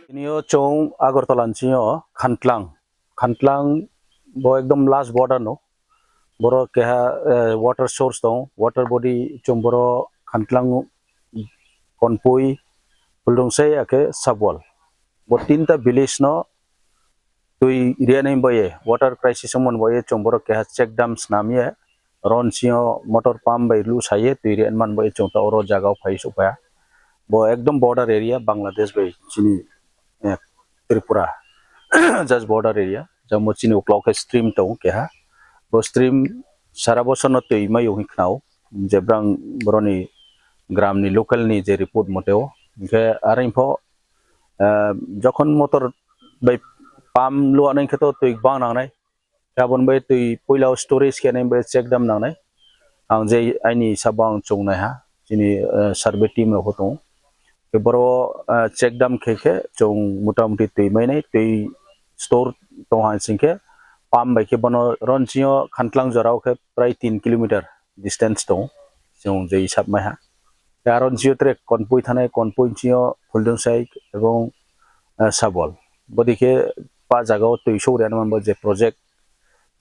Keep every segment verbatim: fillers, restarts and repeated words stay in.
Tini o chwng Agartala ni simi o Khantlang, Khantlang bo ekdom last border no, boro keha, eh, water source tong, water body chwng boro Khantlang, Konpui, Phuldungsei ake Sabwal. Bo tinta village no twi rianai boye, water crisis wngmani boye chwng boro keha check dam snamye, ron sio motor pump bai lu saye twi rianmani boye chwng ta oro jaga o phai sukha. Bo ekdom border area Bangladesh bai chini, eh, Tripura, just border area. Jamo chini uklok khe stream tong keha. Bo stream sara bosor no twi mai ung khnao, je brang boroni gram ni local ni je report moteo. Hingkhe aring pho, eh, jokhon motor bai pump luanai khe to twi bang nangnai. Aboni bai twi puila o storage khe nai bai check dam nangnai. Ang je aini sabo ang chungnai ha, chini, eh, survey team rok tongo. Khe boro, eh, check dam khe khe chwng mota muti twi mai nai, twi store tong ha sing khe pump bai khe bono ron sio Khantlang jora o khe prai tin kilometer distance tongo, chwng je hisab mai ha. Tei aro jio track Konpui thanai, Konpui jio Phuldungsei ebong, eh, Sabwal. Bodi khe pa jaga o twi sogri anw manbo je project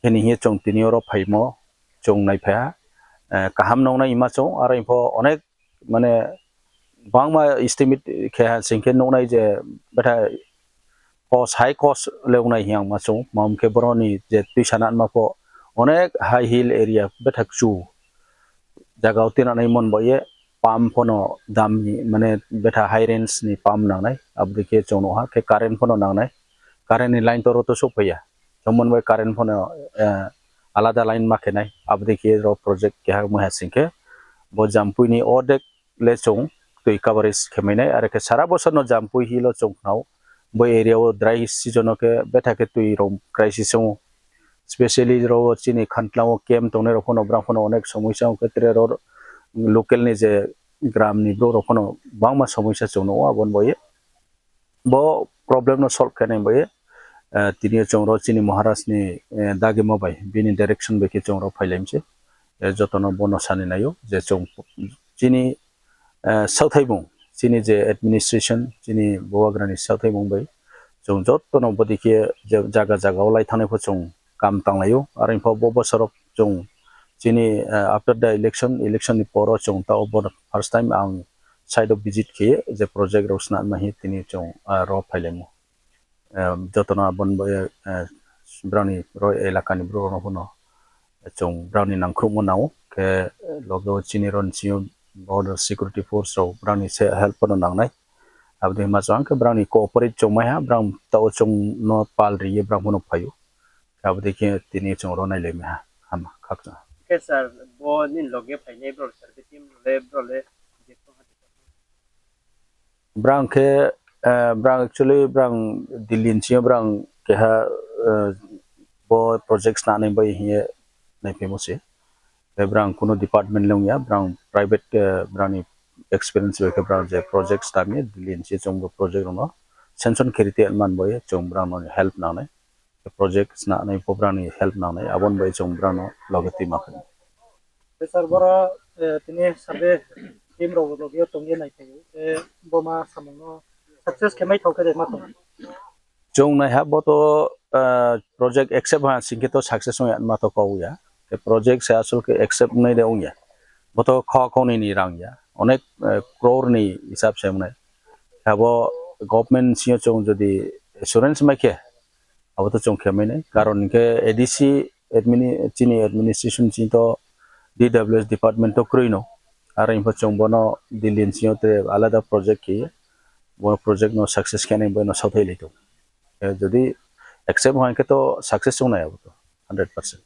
hini hiye chwng tini oro phaimo chwng nai pha, eh, kaham nongnai ima chwng aro info onek mane bangma estimate khe ha sing khe nuknai je betha cost, high cost le wngnai hiya wngma chwng, mam khe boroni je twi sana wngma pho onek high hill area betha chu jaga o twi nanai mon bo ye pump phono dam ni mane betha high range ni pump nangnai, aboni khe chwng nukha khe current phono nangnai, current ni line to oro to sok phaiya, chwng mon bai current phono, eh, alada line ma khe nai, aboni khe ro project keha wngma ha sing khe bo Jampui ni ordek le chwng twi coverage khe mai nai, are khe sara bosor no Jampui hill o chwng khnao. Bo area o dry season o khe betha khe twi rok crisis wngo, specially ro chini Khantlang o camp tongnai rok phano, brang phano onek somosya wngo khe, tre ro local ni je gram ni borok rok phano bangma somosya chwng nukgo, aboni bo ye bo problem no solve khe nai bai, eh, tini chwng ro chini Maharaj ni, eh, dagima bai bini direction bai khe chwng ro phai lai mse, eh, joto no bono sani naio je chwng chini, eh, sauthaibung, chini je administration, chini bubagrani sauthaibung bai chwng joto no bodi khe je jaga jaga o lai thangnai pho chwng kam tang laio, aro info bo bosoro chwng chini, eh, after the election, election ni poro chwng ta o bono first time ang site o visit khe je project rok sna ma hi tini chwng, ah, ro phai lai mo. Em, jotono aboni bai, eh, brani ro elakani borok rok no chwng brani nangkhrukma nango khe, eh, loge o chini ro ni simi border security force rok brani se help no nangnai. Aboni ma chwng khe brani cooperate chwng mai ha, brang tao chwng no pal riye brang phano phaio. Aboni khe tini chwng ro nai lai mai ha, hama khakchang. Khe sir, bo nini loge phainai bro, sir, be team le bro le je Brang khe, eh, brang actually brang Delhi ni simi brang keha, eh, bo project snani bai hiye naiphimo se. Tei brang kuno department le wngya, brang private, eh, brangni experience bai khe brang je project stamya Delhi ni simi chwng bo project rokno sanction khe rite man bai chwng brang no help nangnai. Project swnamnai pho brangni help nangnai, aboni bai chwng brangno loge twi ma khainai. Sir, boro, eh, tini survey team rok loge tongwi nai phaio, eh, bo ma samungno success khe mai thok khe de ma tong. Chwng nai ha bo to, eh, project accept ha sing khe to success wngya ma to kok ya. Khe project se asol khe accept wngnai de wngya. Bo to kha khonini rang ya. Onek, eh, crore ni hisab se wngnai. Abo government sio chwng jodi assurance mai khe, abo to chwng khe mai nai. Karon hinkhe A D C admini-, chini administration chini to D W S department to kwrwi no. Aro hinkhe chwng bono Delhi ni simi te alada project khe, bo project no success khe nai bono sauthai lai to. Eh, jodi accept hai khe to success chwng nai abo to hundred percent.